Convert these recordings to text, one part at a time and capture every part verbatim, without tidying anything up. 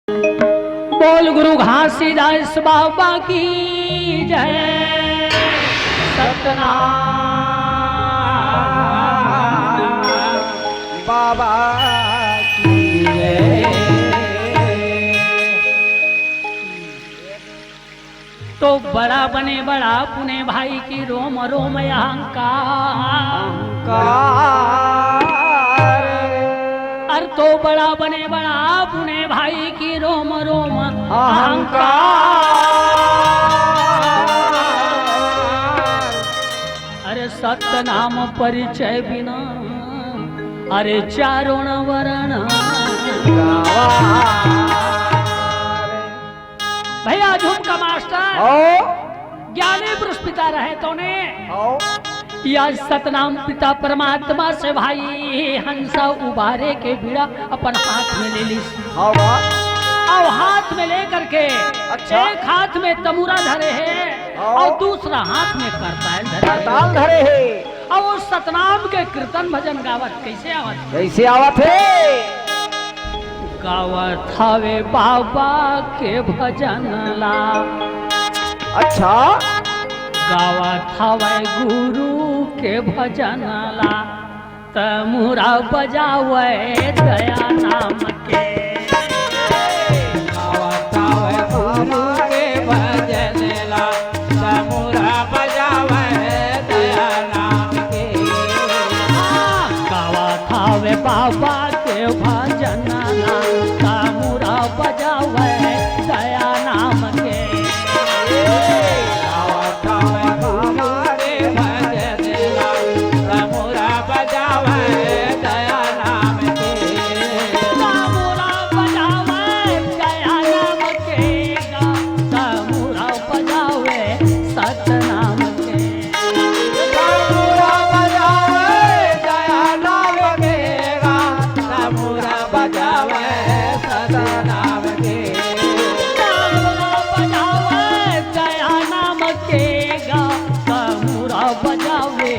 बोल गुरु घासीदास बाबा की जय। सतनाम बाबा की जय। तो बड़ा बने बड़ा पुने भाई की रोम रोम अहंकार। अहंकार। अर तो बड़ा बने बड़ा पुने भाई की रोम रोम अहंकार। अहंकार। अरे सतनाम परिचय बिना, अरे चारों न वरण गावा। भैया झुमका मास्टर, हो। ज्ञानी पुरुष पिता रहे तोने। हो। या सतनाम पिता परमात्मा से भाई हंसा उबारे के बीड़ा अपन हाथ में ले लिस। हो बा। अउ हाथ में लेकर के अच्छा। एक हाथ में तमूरा धरे हे हो। अउ दूसरा हाथ में करताल धरे हे। करताल धरे हे। अउ वो सतनाम के कीर्तन भजन गावत कइसे आवत? कइसे आवत हे? गावत हवे बाबा के भजन ला। अच्छा। गावत हवे गुरु के भजन ला। तमूरा बजावे दया नाम के। गावत हवे गुरु के भजन ला। तमूरा बजावे दया नाम के। हाँ, गावत हवे बाबा के भजन ला। तमूरा बजावे दया नाम के। गावत हवे बाबा के भजन ला। तमूरा बजावे दया नाम के। तमूरा बजावे दया नाम के। तमूरा बजावे सतनाम के। तमूरा बजावे दया नाम के गा, तमूरा बजावे सतनाम के। तमूरा बजावे दया नाम के गा, तमूरा बजावे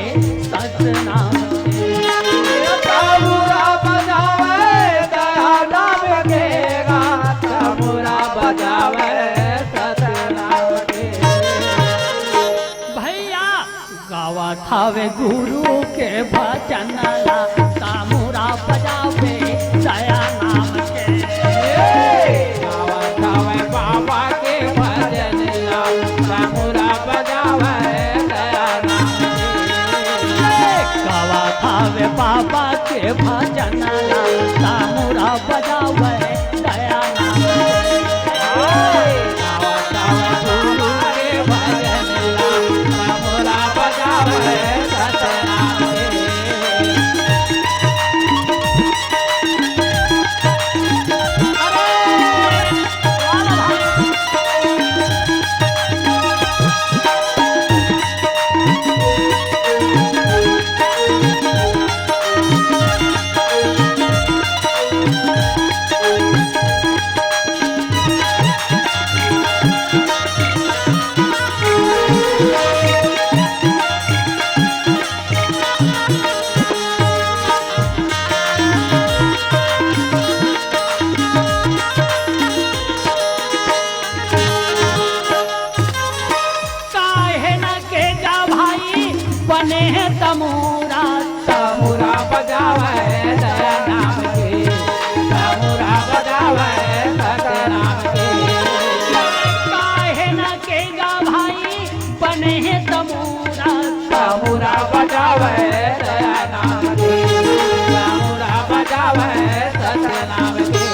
सतनाम के। तमूरा बजावे दया नाम के गा, तमूरा बजावे सतनाम के। भैया गावत हवे गुरु के भजन ला, तमूरा बजावे दया नाम के। गावत हवे बाबा के भजन ला, तमूरा बजावे दया नाम के। गावत हवे बाबा के भजन ला, तमूरा बजावे दया नाम के। काहे न के गा भाई बने हे तमूरा। तमूरा बजावे दया नाम के, तमूरा बजावे सतनाम के। काहे न के गा भाई बने हे तमूरा। तमूरा बजावे दया नाम के, तमूरा बजावे सतनाम के।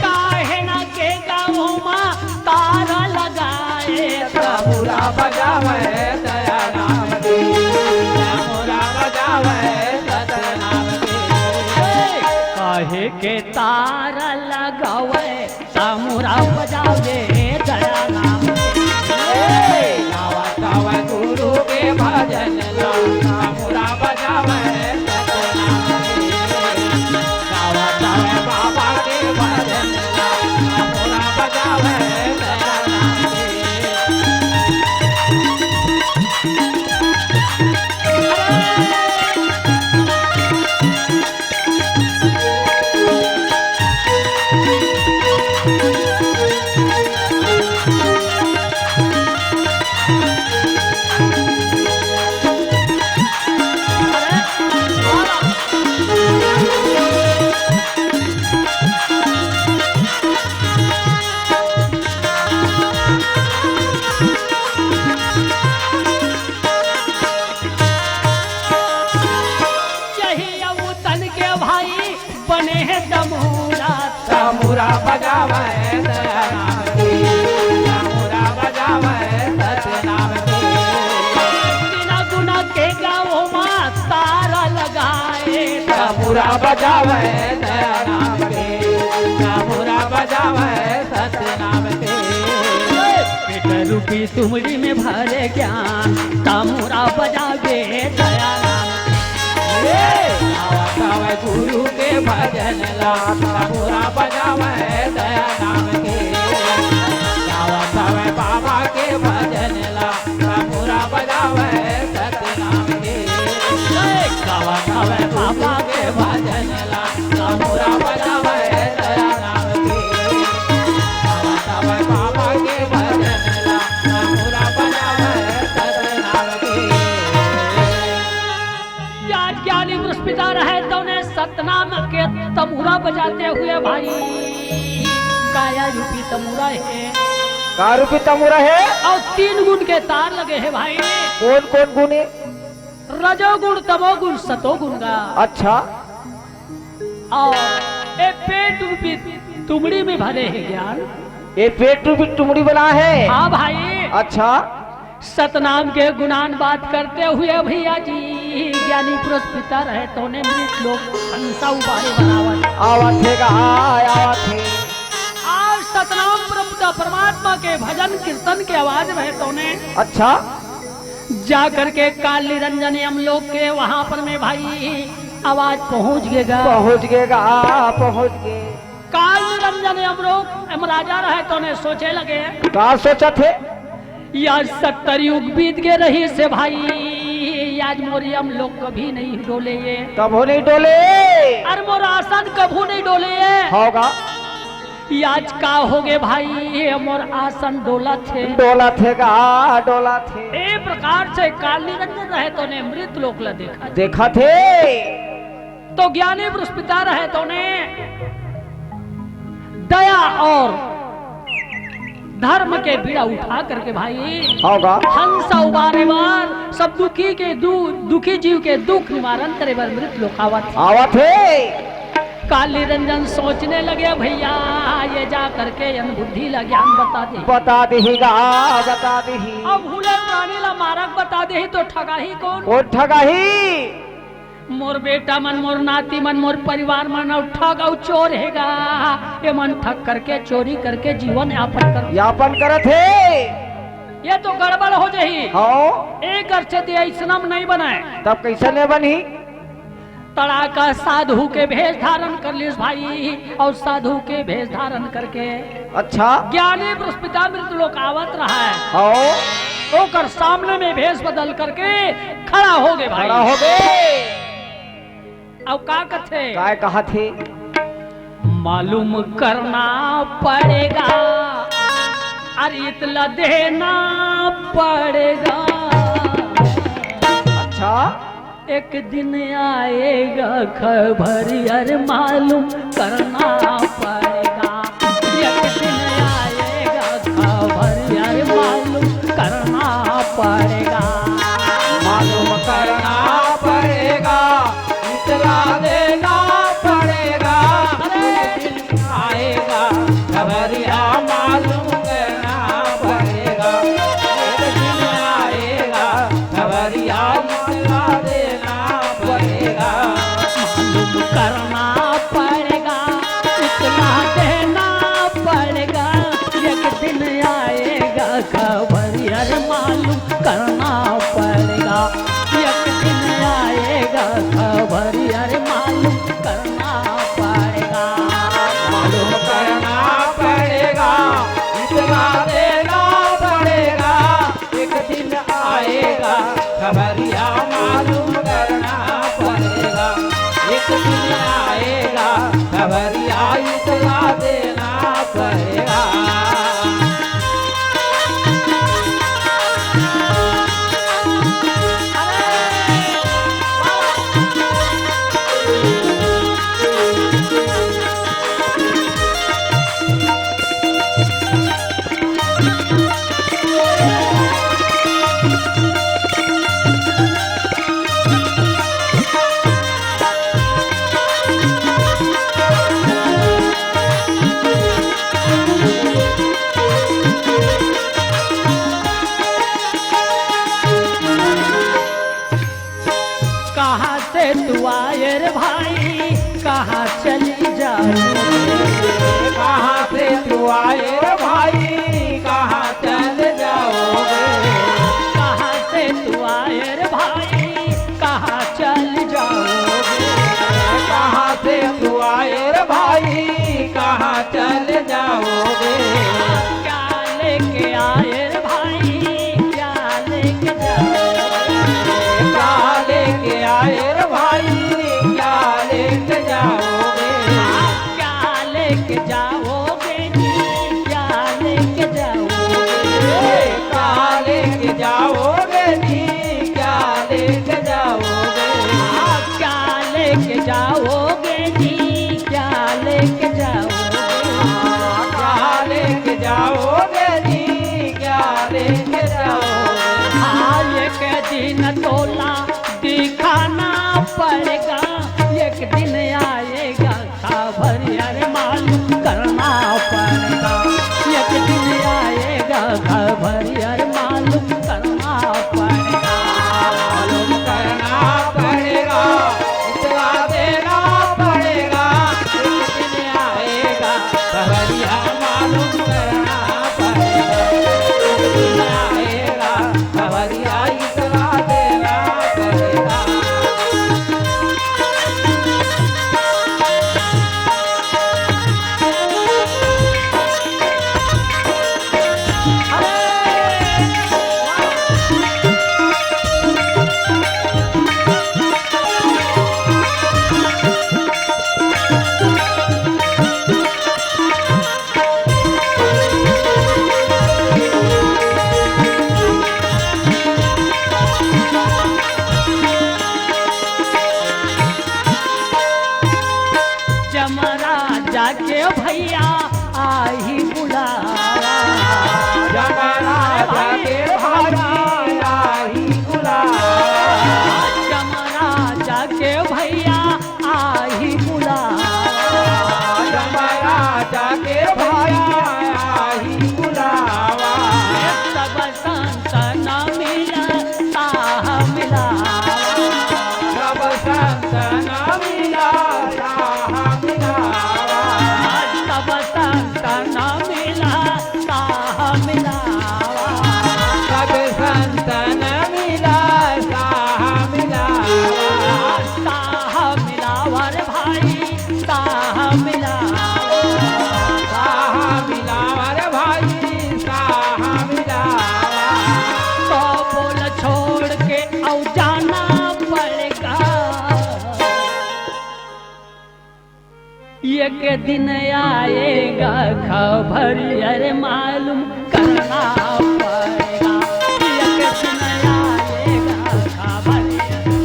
काहे न के गा ओमा तार लगाए। तमूरा बजावे दया नाम के, तमूरा बजावे सतनाम के। काहे के तार लगावे, तमूरा बजावे दया नाम के। गावत हवे गुरु के भजन ला, तमूरा बजावे सतनाम के। गावत हवे बाबा के भजन ला, तमूरा बजावे दया नाम के। बजावे दया नाम के, तमुरा बजावे सतनाम के। पेट रूपी तुमड़ी में भरे ज्ञान, तमुरा बजावे दया नाम के। गावत हवे गुरु के भजन ला, तमुरा बजावे दया नाम के। गावत हवे बाबा के भजन ला, तमुरा बजावे सतनाम के। गावत हवे बाबा के भजन ला, तमुरा बजावे दया नाम के। गावत हवे बाबा के भजन ला, तमुरा बजावे सतनाम के। या ज्ञानी पुरुष पिता रहे तउने सतनाम के तमुरा बजाते हुए भाई काया रूपी तमुरा हे। का रूपी तमुरा हे? अउ तीन गुण के तार लगे हे भाई। कोन कोन गुण हे? रजोगुण, तमोगुण, सतोगुण का। अच्छा। अउ ए पेट रूपी तुमड़ी में भरे हे ज्ञान। ए पेट रूपी तुमड़ी बना हे। हाँ भाई। अच्छा। सतनाम के गुणान बात करते हुए भैया जी, ज्ञानी पुरुष पिता रहे तउने मृत लोग हंसा उबारे बनावत। आवत हे गा, आवत हे। आज सतनाम प्रभु का परमात्मा के भजन कीर्तन के आवाज रहे तउने। अच्छा। जा करके काल निरंजन यम लोग के वहां पर में भाई आवाज पहुंच गे गा। पहुंच गे गा, पहुंच गे। काल निरंजन यम लोग, यम राजा रहे तउने सोचे लगे। का सोचत हे? या सत्तर युग बीत गे रहिस हे भाई, आज मोर यम लोग कभी नहीं डोले ये। कभू नहीं डोले। अरे मोर आसन कभू नहीं डोले ये। होगा। आज का होगे भाई, ये मोर आसन डोलत हे। डोलत हे गा, डोलत हे। ए प्रकार से काल निरंजन रहे तउने मृत लोक ला देखत। देखत हे। तो ज्ञानी पुरुष पिता रहे तउने दया और धर्म के बीड़ा उठा करके भाई होगा। हंसा उबारे बर सब दुखी के दु-, दुखी जीव के दुख निवारण करे बर मृत लोक आवत हे। आवत हे। काल निरंजन सोचने लगे, भैया ये जा करके यन बुद्धि ला ज्ञान बता दे। बता देही गा, बता देही। अब भूले प्राणी ला मारक बता देही तो ठगाही कोन? कोन ठगाही? मोर बेटा मन, मोर नाती मन, मोर परिवार मन अउ ठग अउ चोर हे गा। ये मन ठग करके, चोरी करके जीवन यापन कर। यापन करत हे। ये तो गड़बड़ हो जाही। हाँ। एक अर्थ से अइसना म नहीं बनाए। तब कैसे नहीं बनही? तड़ाका साधु के भेष धारण कर लिस भाई, अउ साधु के भेष धारण करके अच्छा। ज्ञानी पुरुष पिता मृत लोक आवत रहा हे। हाँ। ओकर सामने में भेष बदल करके खड़ा होगे भाई। खड़ा होगे। अउ का कथे? काय कहत हे? मालूम करना पड़ेगा, अरे इतला देना पड़ेगा। अच्छा। एक दिन आएगा खबर, अरे मालूम करना पड़ेगा। एक दिन आएगा खबर, अरे मालूम करना पड़ेगा। मालूम करना पड़ेगा, इतला देना पड़ेगा। अरे आएगा खबरिया, मालूम करना पड़ेगा। एक दिन आएगा खबरिया, इतला देना पड़ेगा। मालूम करना पड़ेगा, इतला चली जाओगे? कहाँ से तू आए रे भाई, कहाँ चले जाओगे? कहाँ से तू आए रे भाई, कहाँ चल जाओगे? कहाँ से तू आए रे भाई, कहाँ चले जाओगे? क्या लेके आए रे भाई, क्या लेके जाओगे? क्या लेके आए रे भाई, क्या लेके जाओगे? क्या लेके जाओगे जी, क्या लेके जाओगे? क्या लेके जाओगे जी, क्या लेके जाओगे? क्या लेके जाओगे जी, क्या लेके जाओगे? क्या लेके जाओगे जी, क्या लेके जाओगे? हाँ, एक दिन तोला दिखाना पड़ेगा, एक दिन आएगा खबर, अरे मालूम करना पड़ेगा, एक दिन आएगा खबर, अरे मालूम करना पड़ेगा। मालूम करना पड़ेगा, इतला देना पड़ेगा, एक दिन आएगा खबरिया, मालूम करना पड़ेगा, एक दिन आएगा खबरिया, इतला देना पड़ेगा। जमराजा के भैया आही बुलावा। जमराजा के भैया आही बुलावा। जमराजा के भैया आही बुलावा। जमराजा के भैया आही बुलावा। सब संत न मिला साह मिलावा। सब संत न मिला साह मिलावा। सब संत न मिला साह मिलावा। सब संत न मिला साह मिलावा। साह मिलावा रे भाई, साह मिलावा। साह मिलावा रे भाई, साह मिलावा। तो बोल छोड़ के अउ जाना पड़ेगा। एक दिन आएगा खबर, अरे मालूम करना पड़ेगा। एक दिन आएगा खबर,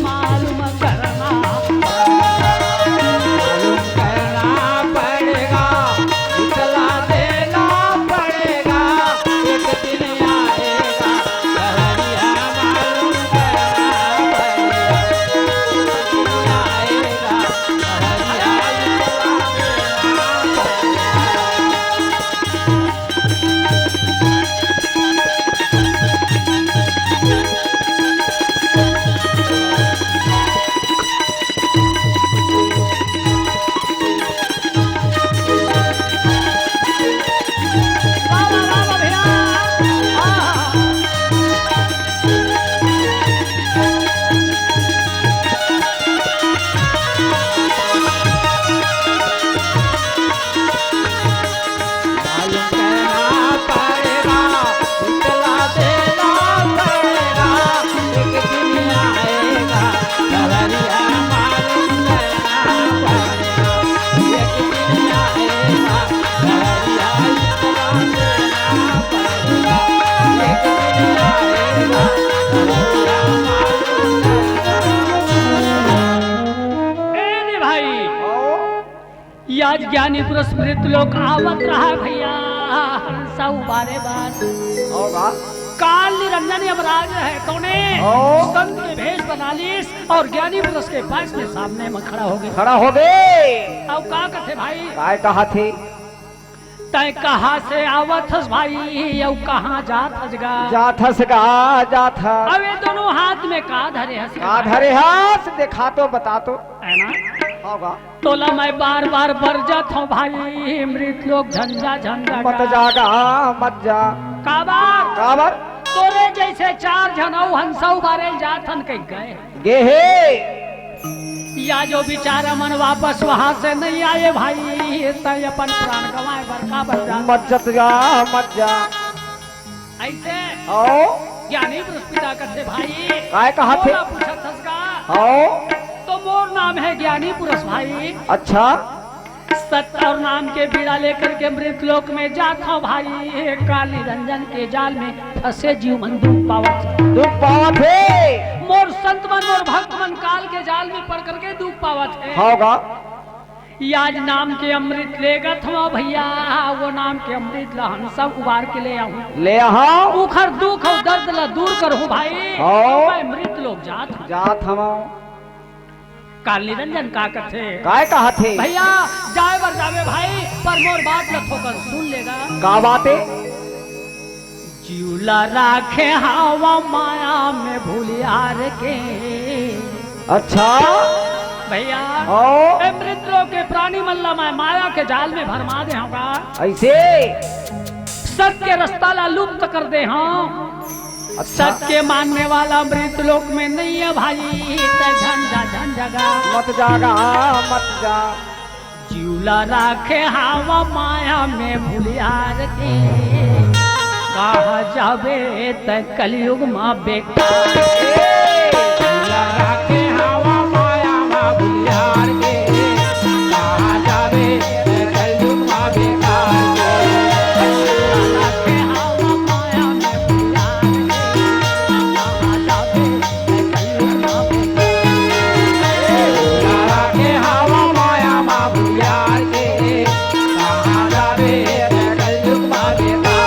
मालूम करना पड़ेगा। मालूम करना पड़ेगा, इतला देना पड़ेगा। एक दिन आएगा खबरिया, मालूम करना पड़ेगा। एक दिन आएगा खबरिया, इतला देना पड़ेगा। ए रे भाई, या ज्ञानी पुरुष वृद्ध लोग आवत रहा भैया, हंसा उबारे बात। काल निरंजन यमराज है, कौने? संत के भेष बना लीस और ज्ञानी पुरुष के पास में सामने में खड़ा हो गए। खड़ा हो गए। अब का कथे भाई? काय कहा थे? तय कहाँ से आवत हस भाई, अउ कहाँ जात हस गा? जात हस गा, जात हस। अब ये दोनों हाथ में का धरे हस? का धरे हस? देखा तो, बता तो। है ना? तोला मैं बार बार बरजत हंव भाई, मृत लोक झन जा झन जा। मत जा गा, मत जा। काबर? काबर? तोरे जइसे चार झन अउ हंसा उबारे ल जात हन कहि गे। गे हे। या जो बिचारा मन वापस वहां से नइ आए भाई, तंय अपन प्राण गंवाए बर काबर जात? मत जा, मत जा। अइसे? हव। ज्ञानी पुरुष पिता कथे भाई। काय कहत हे? मोला पूछत हस का? हव। तो मोर नाम हे ज्ञानी पुरुष भाई। अच्छा। सत अउ नाम के बीड़ा लेकर के मृत लोक में जात हंव भाई। काल निरंजन के जाल में फंसे जीव मन दुख पावत हे। दुख पावत हे। मोर संत मन, मोर भक्त मन काल के जाल में पड़ करके दुख पावत हे। हव गा। याज नाम के अमृत लेगत हंव भइया, वो नाम के अमृत ला हंसा उबार के ले आहूं। ले आहूं। उखर दुख अउ दर्द ला दूर करहूं भाई। हव। मैं मृत लोक जात हंव। जात हंव। काल निरंजन का कथे? काय कहत हे? भइया, जाए बर जाबे भाई, पर मोर बात ल थोकन सुन ले गा। का बात हे? जीव ला राखे हंव माया में भूलिहार के। अच्छा। भइया, हव। ए मृत लोक के प्राणी मन ला मैं माया के जाल में भरमा दे हंव गा। अइसे? सत के रस्ता ला लुप्त कर दे हंव। अच्छा। सत के मानने वाला मृत लोक में नइ हे भाई, तंय झन जा झन जा गा। मत जा गा, मत जा। जीव ला राखे हंव माया में भूलिहार के, कहां जाबे तंय कलयुग मा बेकार। ए! जीव ला राखे हंव माया मा भूलिहार के, कहां जाबे तंय कलयुग मा बेकार। जीव ला राखे हंव माया में भूलिहार के, कहां जाबे तंय कलयुग मा बेकार। जीव ला राखे हंव माया मा भूलिहार के, कहां जाबे तंय कलयुग मा बेकार।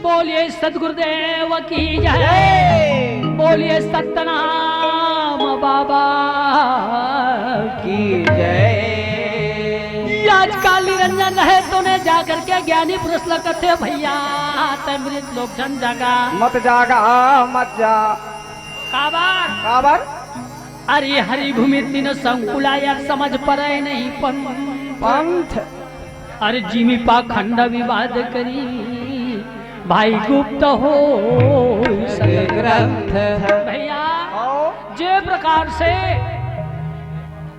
बोलिए सतगुरुदेव की जय। जय। बोलिए सतनाम बाबा की जय। आज काल निरंजन रहे तो ने जाकर के ज्ञानी पुरुष ल कथे, भैया, तै मृत लोक झन जागा। मत जागा, मत जा। काबर? काबर? अरे हरि भूमि तीन संकुला, यार समझ पड़े नहीं पंथ। पंथ। अरे जिमी पाखंड विवाद करी, भाई गुप्त हो ग्रंथ। भैया, आओ। जे प्रकार से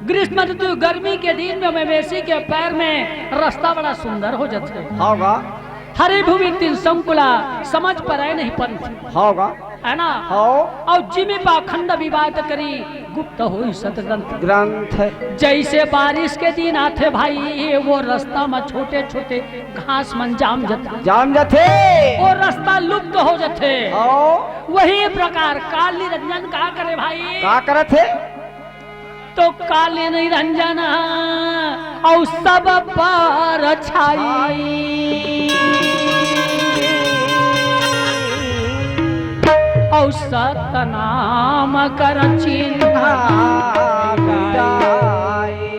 ग्रीष्म ऋतु गर्मी के दिन में मवेशी के पैर में रास्ता बड़ा सुंदर हो जाथे। होगा। हरि भूमि तीन संकुला, समझ पड़े नहीं पंथ। होगा। है ना? हो। अउ जिमी पाखंड विवाद करी, गुप्त होई सतग्रंथ। ग्रंथ। जैसे बारिश के दिन आथे भाई, वो रास्ता में छोटे-छोटे घास मन जाम जथे। जाम जथे। वो रास्ता लुप्त हो जथे। हो। वही प्रकार काल निरंजन का करे भाई? का करत हे? तो काल निरंजन अउ सब पर छाई। अउ सतनाम कर चिन्ह मिटाई।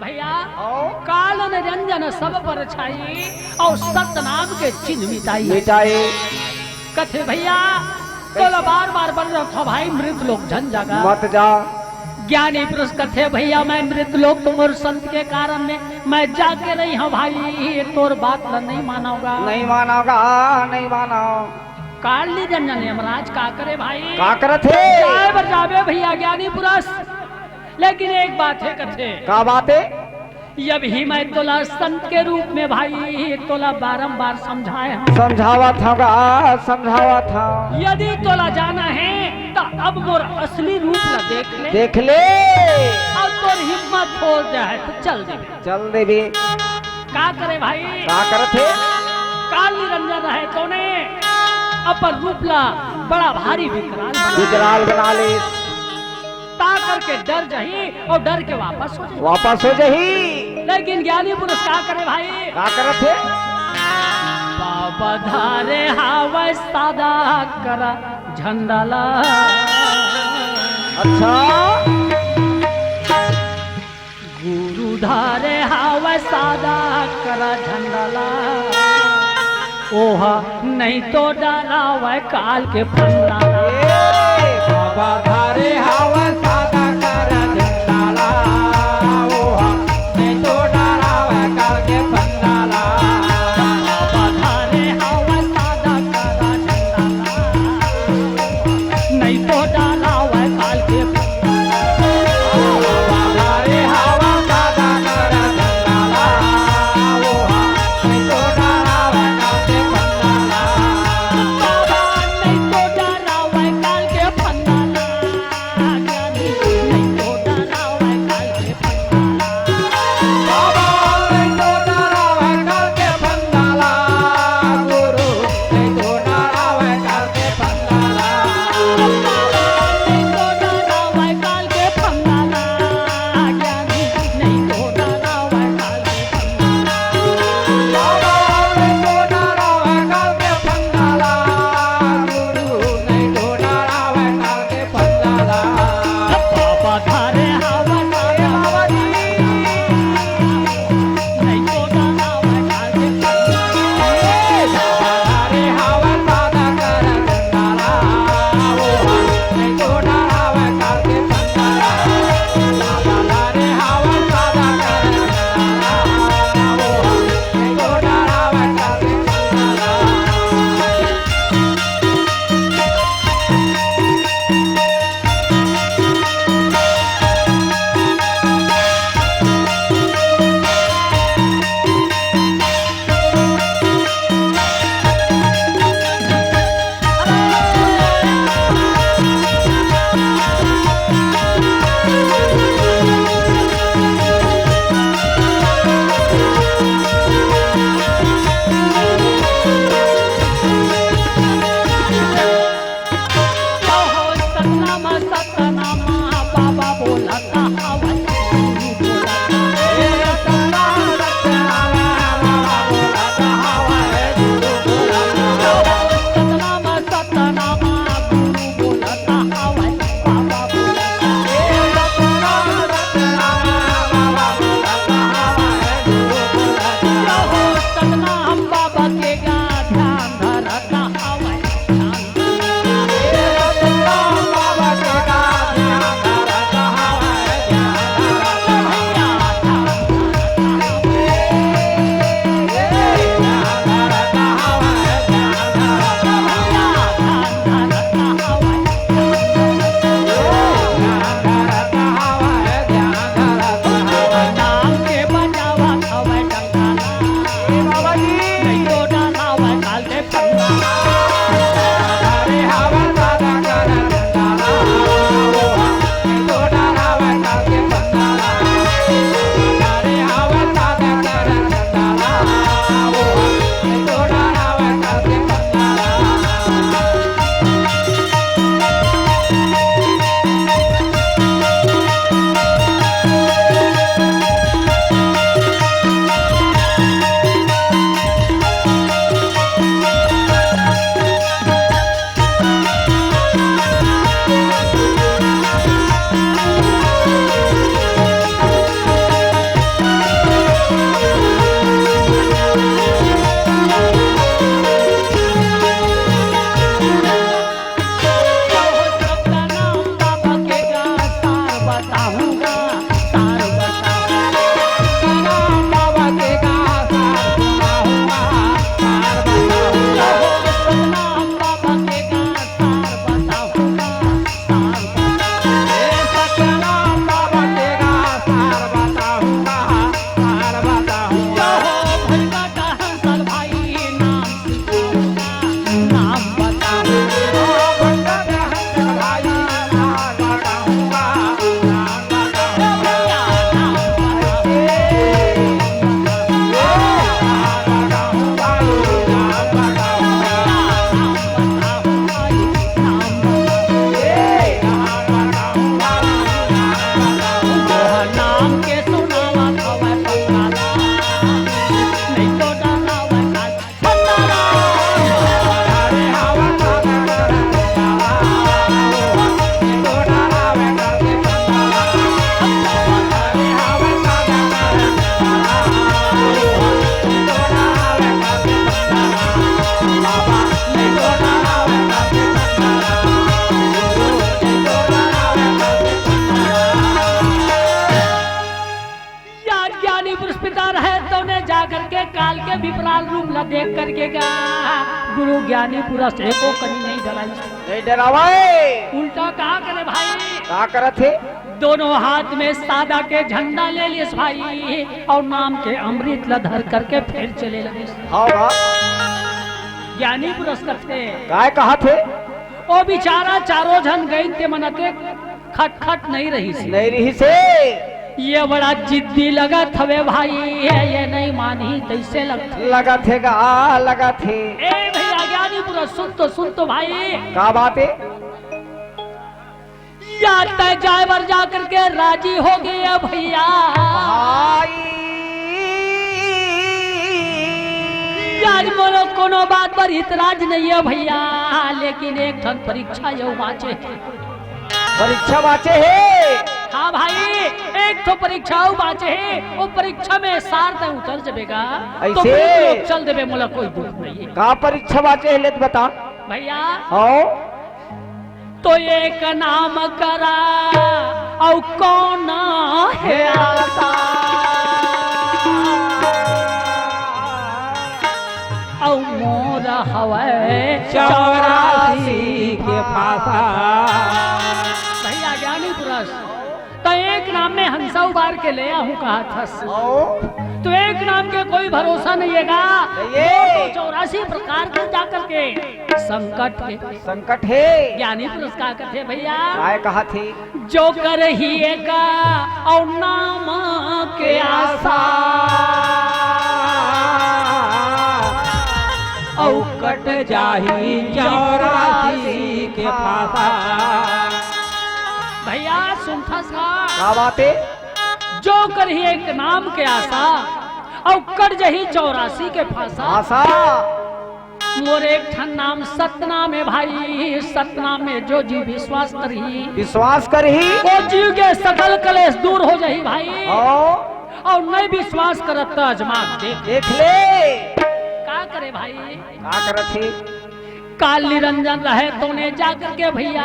भैया, आओ। काल निरंजन सब पर छाई, अउ सतनाम के चिन्ह मिटाई। मिटाई। कथे भैया, तोला बार बार बन रहा था भाई, मृत लोक झन जागा। मत जा। ज्ञानी पुरुष कथे, भैया, मैं मृत लोक तो मोर संत के कारण में मैं जाके रही हूँ भाई, तोर बात ला नहीं मानोगा। नहीं मानोगा, नहीं मानो। काल निरंजन यमराज का करे भाई? का करत हे? जाए बर जाबे भैया ज्ञानी पुरुष, लेकिन एक बात है कथे। का बात है? अभी मैं तोला संत के रूप में भाई तोला बारंबार समझाए हूँ। समझावत हूँ गा, समझावत हूँ। यदि तोला जाना है तो अब मोर असली रूप ला देख ले। देख ले। अब तोर हिम्मत हो जाए तो चल देबे। चल देबे। का करे भाई? का करत हे? काल निरंजन रहे तोने अपन रूप ला बड़ा भारी विकराल बना विकराल बना ले। ता करके डर जाही और डर के वापस हो जाही। वापस हो जाही। लेकिन ज्ञानी पुरुष का करे भाई? का करत हे? बाबा धारे हावय सादा करा झंडा ला। अच्छा। गुरु धारे हावय सादा करा झंडा ला। ओहा नहीं तो डरावय काल के फंदा ला। ए, बाबा धारे हावय सादा करा झंडा ला। ओहा नहीं तो डरावय काल के फंदा ला। बाबा धारे हावय सादा करा झंडा ला। नहीं तो डरावय काल के फंदा ला। बाबा धारे हावय सादा करा झंडा ला। ओहा नहीं तो डरावय काल के फंदा ला। बाबा नहीं तो डरावय रूप ला देख करके का गुरु ज्ञानी पुरस एको कनी नहीं डराइस। नहीं डरावय। उल्टा का करे भाई? का करत हे? दोनों हाथ में सादा के झंडा ले लिस भाई, अउ नाम के अमृत ला धर करके फेर चले लगिस। हाँ बा। ज्ञानी पुरस कथे। काय कहत हे? ओ बिचारा चारों झन गइन ते मन अतेक खटखट नहीं रहिस। नहीं रहिस हे। ये बड़ा जिद्दी लगत हवे भाई, ये, ये नहीं मानही तइसे लगथे। लगत हे गा, लगत हे। ए भैया ज्ञानी पुरस सुन तो, सुन तो भाई। का बात हे? या तय जाय बर जा करके राजी हो गे भैया। भाई। यार मोरो कोनो बात पर इतराज नहीं हे भैया, लेकिन एक ठन परीक्षा अउ बाँचे। परीक्षा बाँचे हे? हाँ भाई, एक ठो परीक्षा अउ बाँचे हे। वो परीक्षा में सार तय उतर जबे गा, तो अइसे? बिल्कुल चल देबे, मोला कोई दुख नहीं हे। का परीक्षा बाँचे हे, ले त बता। भैया। हाँ। तो एक नाम करा अउ कौन हे आसा, अउ मोर हवय चौरासी के फासा। भैया ज्ञानी पुरस, त एक नाम में हंसा उबार के ले आहूं कहत हस। ओ। त एक नाम के कोई भरोसा नहीं हे गा। नहीं हे। दो सौ चौरासी प्रकार के जा करके संकट हे। संकट हे। ज्ञानी पुरस का कथे भैया? काय कहत हे? जो करही एका अउ नाम के आसा, अउ कट जाही चौरासी के फासा। भैया सुनथस का? का बात हे? जो करही एक नाम के आसा, अउ कट जाही चौरासी के फासा। फासा। मोर एक ठन नाम सतनाम हे भाई, सतनाम में जो जीव विश्वास करही, विश्वास करही। वो जीव के सकल कलेश दूर हो जाही भाई। हाँ। अउ नहीं विश्वास करत त अजमा के देख। देख ले। का करे भाई? का करत हे? काल निरंजन रहे तोने जा करके भैया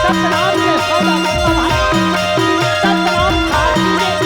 सतनाम के सौदा करवा भाई, सतनाम खाती रे।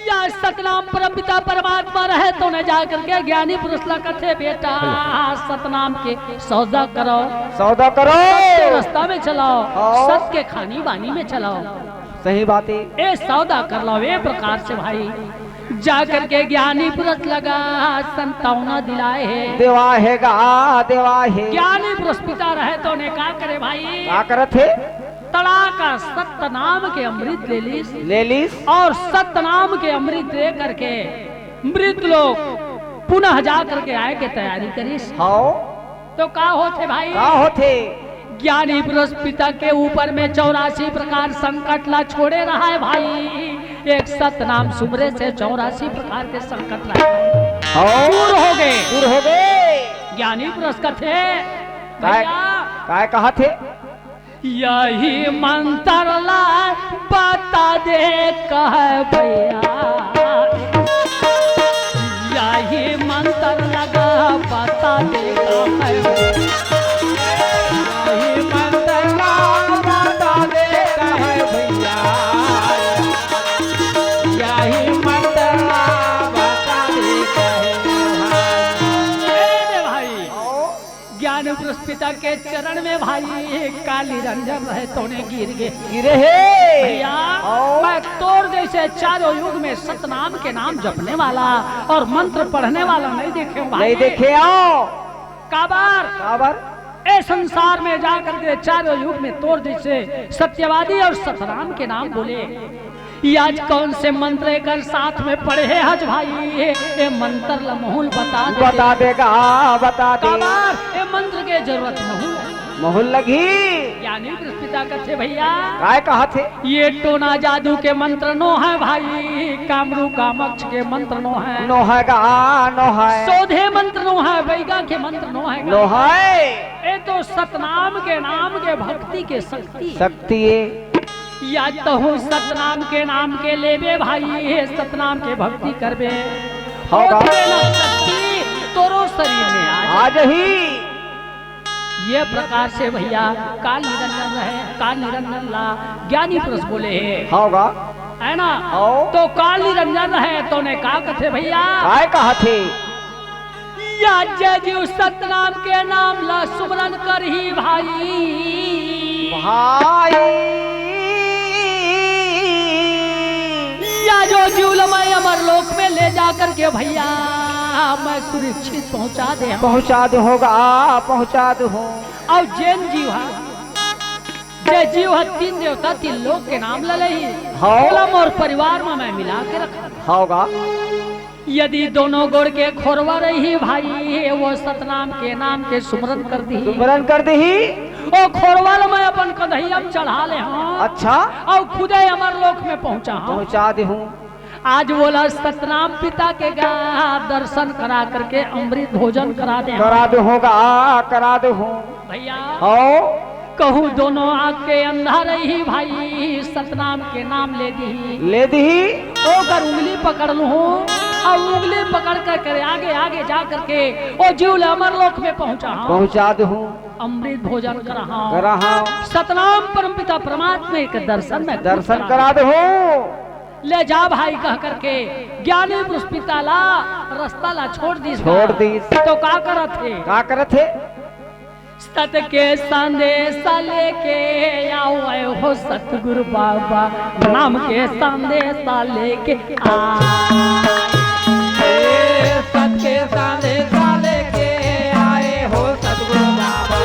या सतनाम परम पिता परमात्मा रहे तो ने जा करके ज्ञानी पुरुष ला कथे, "बेटा, सतनाम के सौदा करो, सौदा करो। सत के रास्ता में चलाओ, हाँ। सत के खानी बानी में चलाओ।" सही बात है। ए सौदा कर लो, ए प्रकार से भाई जा करके ज्ञानी पुरुष लगा संतावना दिलाए है। देवा है गा, देवा है। ज्ञानी पुरुष पिता रहे तो ने का करे भाई? का करत है? तड़ाका सतनाम के अमृत ले लीस। ले लीस। और सतनाम के अमृत ले करके मृत लोग पुनः जा करके आए के तैयारी करिस। हाँ। तो का होथे भाई? का होथे? ज्ञानी पुरुष पिता के ऊपर में चौरासी प्रकार संकट ला छोड़े रहा है भाई। एक सतनाम सुमरे से चौरासी प्रकार के संकट रहा है। हाँ। दूर हो गए। दूर हो गए। ज्ञानी पुरुष कथे, काय, भैया। काय कहा थे? यही मंत्र ला बता दे कहे भैया, यही मंत्र लगा बता दे कहे भैया, यही मंत्र ला बता दे कहे भैया, यही मंत्र ला बता दे कहे भाई। ए रे भाई, ज्ञान पुरुष पिता के चरण में भाई काली रंजन रहे तोने गिर गे। गिरे हे। भैया, आओ। मैं तोर जैसे चारों युग में सतनाम के नाम जपने वाला और मंत्र पढ़ने वाला नहीं देखे हूँ भाई। नहीं देखे आओ। काबर? काबर? ए संसार में जाकर के चारों युग में तोर जैसे सत्यवादी और सतनाम के नाम बोले। ये आज कौन से मंत्र एकर साथ में पढ़े हज भाई? ए, ए मंत्र ल महूल बता दे। बता देगा, बता दे। काबर ए मंत्र के जरूरत महूल है। महूल लगी। ज्ञानी पुरुष पिता कथे भैया। काय कहा थे? ये टोना जादू के मंत्र नो है भाई, कामरू कामक्ष के मंत्र नो है। नो है गा, नो है। सोधे मंत्र नो है, बैगा के मंत्र नो है गा। नो है। ए तो सतनाम के नाम के भक्ति के शक्ति है। शक्ति है। या तहूँ सतनाम के नाम के लेबे भाई, हे सतनाम के भक्ति करबे। होगा। ओतने ना शक्ति तोरो शरीर में आ जाए। आ जही। ये प्रकार से भैया काल निरंजन रहे, काल निरंजन ला ज्ञानी पुरुष बोले हे। होगा। है ना? हो। तो काल निरंजन रहे तो ने का कथे भैया? काय कहा थे? या जय जीव सतनाम के नाम ला सुमरन करही भाई। भाई। या जो जीव ल मैं अमर लोक में ले जा करके भैया मैं सुरक्षित पहुंचा दे हूं। पहुंचा दे होगा, पहुंचा दे हूं। अउ जेन जीव ह, जे जीव ह तीन देवता तीन लोक के नाम ल लेही, हाँ। ओला मोर परिवार में मैं मिला के रखहूं। होगा। यदि दोनों गोड़ के खोरवा रही भाई, वो सतनाम के नाम के सुमरन कर दिही। सुमरन कर दिही। ओ खोरवा ल मैं अपन कंधइया में चढ़ा ले हूं। अच्छा। अउ खुदे अमर लोक में पहुंचा हूं। पहुंचा दे हूं। आज ओला सतनाम पिता के गा दर्शन करा करके अमृत भोजन करा दे हूं। करा दे होगा, करा दे हूं। भैया। हाँ। कहूं दोनों आंख के अंधा रही भाई, सतनाम के नाम ले दिही। ले दिही। ओकर उंगली पकड़ लूं हूं, अउ उंगली पकड़ कर, कर आगे, आगे जा करके ओ जीव ल अमर लोक में पहुंचा हूं। पहुंचा दे हूं। अमृत भोजन करा हूं। करा हूं। सतनाम परमपिता परमात्मा के दर्शन में दर्शन करा दे हूं। ले जा भाई कह करके ज्ञानी पुरुष पिता ला रस्ता ला छोड़ दिस। छोड़ दिस। तो का करत हे? का करत हे? सत के संदेश लेके आए हो सतगुरु बाबा, नाम के संदेश लेके आए। सत के संदेश लेके आए हो सतगुरु बाबा,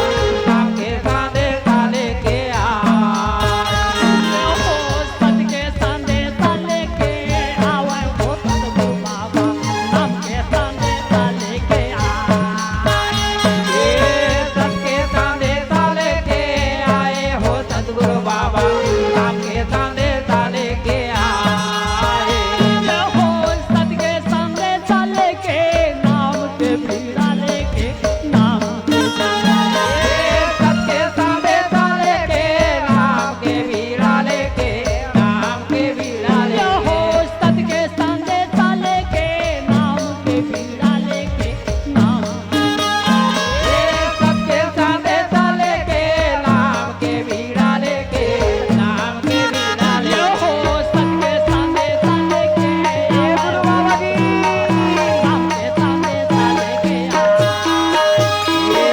नाम के संदेश लेके आए। सत के संदेश लेके आए हो सतगुरु बाबा, नाम के संदेश लेके आए। ये सत के संदेश लेके आए हो सतगुरु बाबा, नाम के संदेश लेके आए। हो सत के संदेश लेके, नाम के पीड़ा लेके, नाम के पीड़ा लेके। सत के संदेश लेके, नाम के पीड़ा लेके, नाम के पीड़ा लेके। हो सत के संदेश लेके, नाम के पीड़ा लेके, नाम के पीड़ा लेके। सत के संदेश लेके, नाम के पीड़ा लेके, नाम के पीड़ा लेके। हो सत के संदेश लेके, हे गुरु बाबा जी। नाम के संदेश लेके आ। ये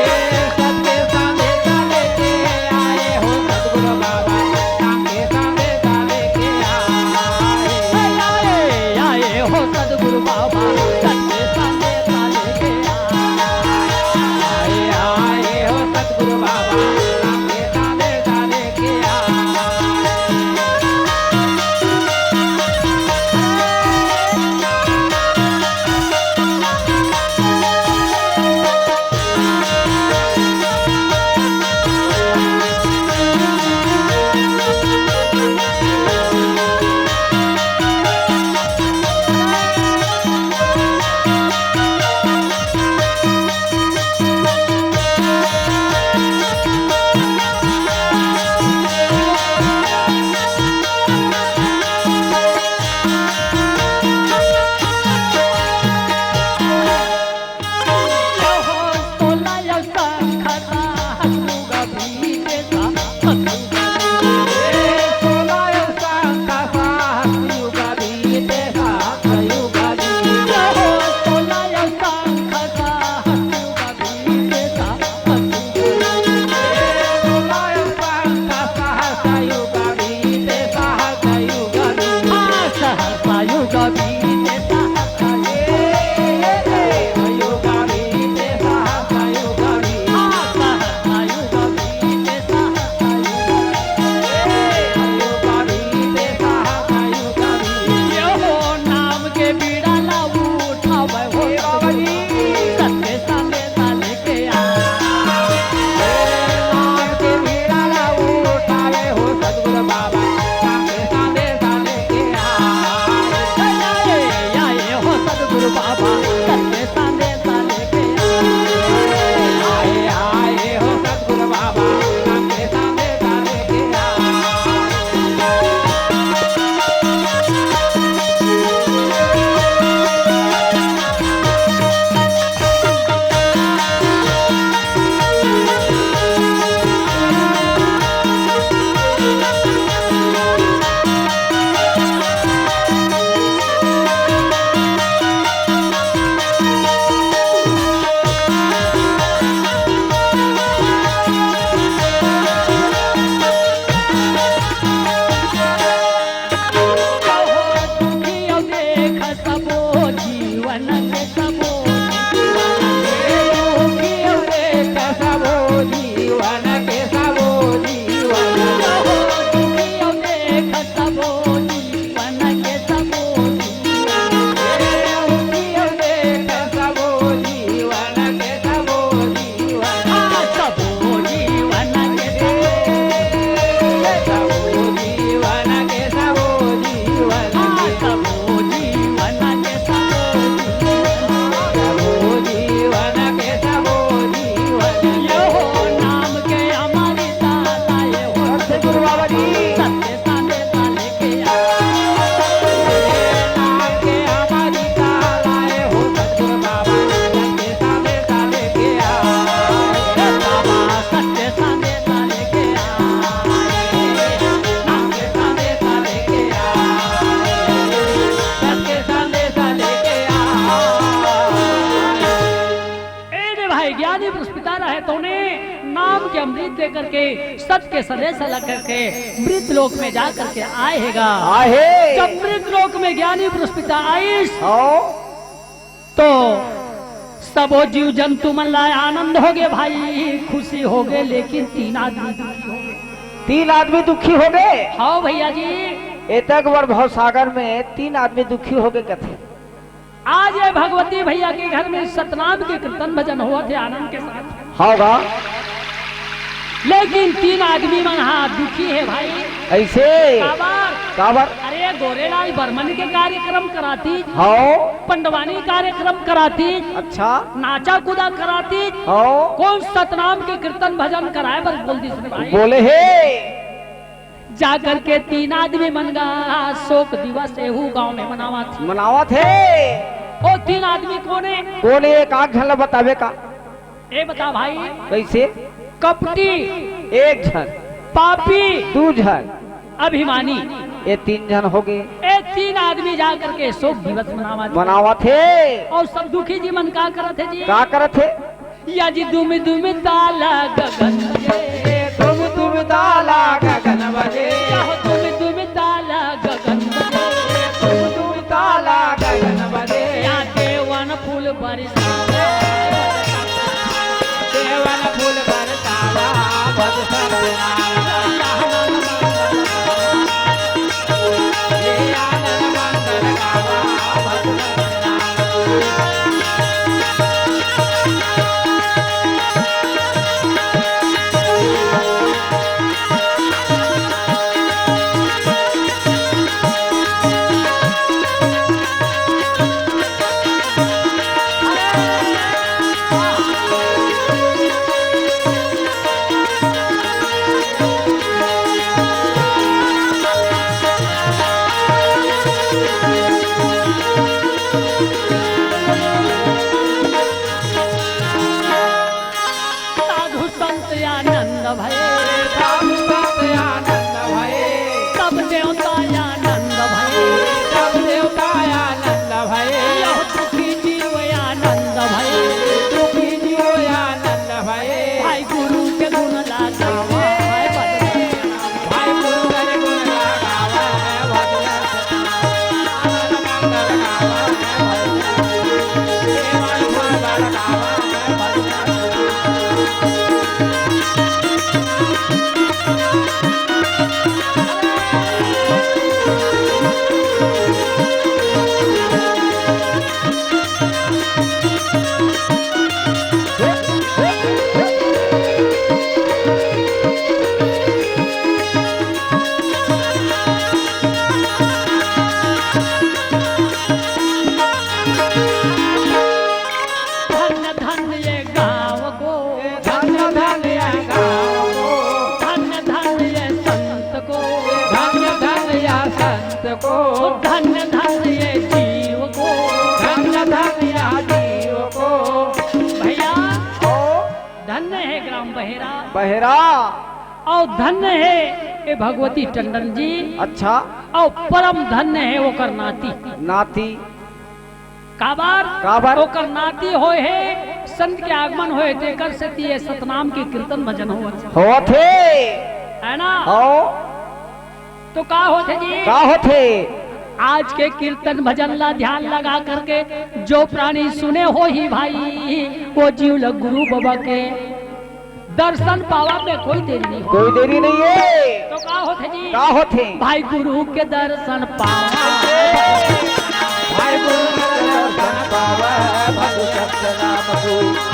सत के संदेश लेके आए हो सतगुरु बाबा, नाम के संदेश लेके आए। आए, आए हो सतगुरु बाबा, सत के संदेश लेके आए। आए, आए हो सतगुरु बाबा, नाम के संदेश लेके आए। अमृत दे करके, सत के संदेश ला करके मृत लोक में जा करके आए हे गा। आहे। जब मृत लोक में ज्ञानी पुरुष पिता आइस, हाँ। तो सबो जीव जंतु मन ला आनंद होगे भाई, खुशी होगे, लेकिन तीन आदमी दुखी होगे। तीन आदमी दुखी होगे? हाँ भैया जी। एतक बड़ भवसागर में तीन आदमी दुखी होगे कथे। आज ये भगवती भैया के घर में सतनाम के कीर्तन भजन होवत हे आनंद के साथ। हाँ गा। लेकिन तीन आदमी मन हा दुखी हे भाई। कइसे? काबर? काबर? अरे गोरेलाल बर्मन के कार्यक्रम करातिस, हाँ। पंडवानी कार्यक्रम करातिस, अच्छा। नाचा कूदा करातिस, हाँ। कोन सतनाम के कीर्तन भजन कराए बर बोल दिस रे भाई? बोले हे। जा करके तीन आदमी मन गा शोक दिवस एहू गांव में मनावत हे। मनावत हे। ओ तीन आदमी कोन हे? कोन हे? एक आध झन ला बताबे का? ए बता भाई। कइसे? कपटी। एक झन। पापी। दू झन। अभिमानी। ये तीन झन होगे। ए तीन आदमी जा करके शोक दिवस मनावत हे। मनावत हे। अउ सब दुखी जी मन का करत हे जी? का करत हे? या जी दुम दुम ताला गगन बजे। दुम दुम ताला गगन बजे। या हो दुम दुम ताला गगन बजे। दुम दुम ताला गगन बजे। या देवन फूल बरसावा। देवन फूल बरसावा। भज सतनाम। साधु संत आनंद भए। साधु संत आनंद भए। सब देवता आनंद भए। सब देवता आनंद भए। यह दुखी जीव आनंद भए। दुखी जीव आनंद भए। भाई गुरु के गुण ला गावे। भाई गुरु के गुण ला गावे। धन्य धन्य ये गाँव को। धन्य धन्य ये गाँव को। धन्य धन्य ये संत को। धन्य धन्य ये संत को। धन्य धन्य ये जीव को। धन्य धन्य ये जीव को। भैया, ओ। धन्य हे ग्राम बहेरा। बहेरा। अउ धन्य हे ए भगवती टंडन जी। अच्छा। अउ परम धन्य हे ओकर नाती। नाती। काबर? काबर? ओकर नाती होए हे, संत के आगमन होए, तेकर सेती ये सतनाम के कीर्तन भजन होवत हे। होवत हे। है ना? हो। तो का होथे जी? का होथे? आज के कीर्तन भजन ला ध्यान लगा करके जो प्राणी सुने होही भाई, वो जीव ल गुरु बाबा के दर्शन पावा में कोई देरी नहीं हो। कोई देरी नहीं हे। तो का होथे जी? का होथे? भाई गुरु के दर्शन पावा। भाई गुरु के दर्शन पावा, भज सतनाम को।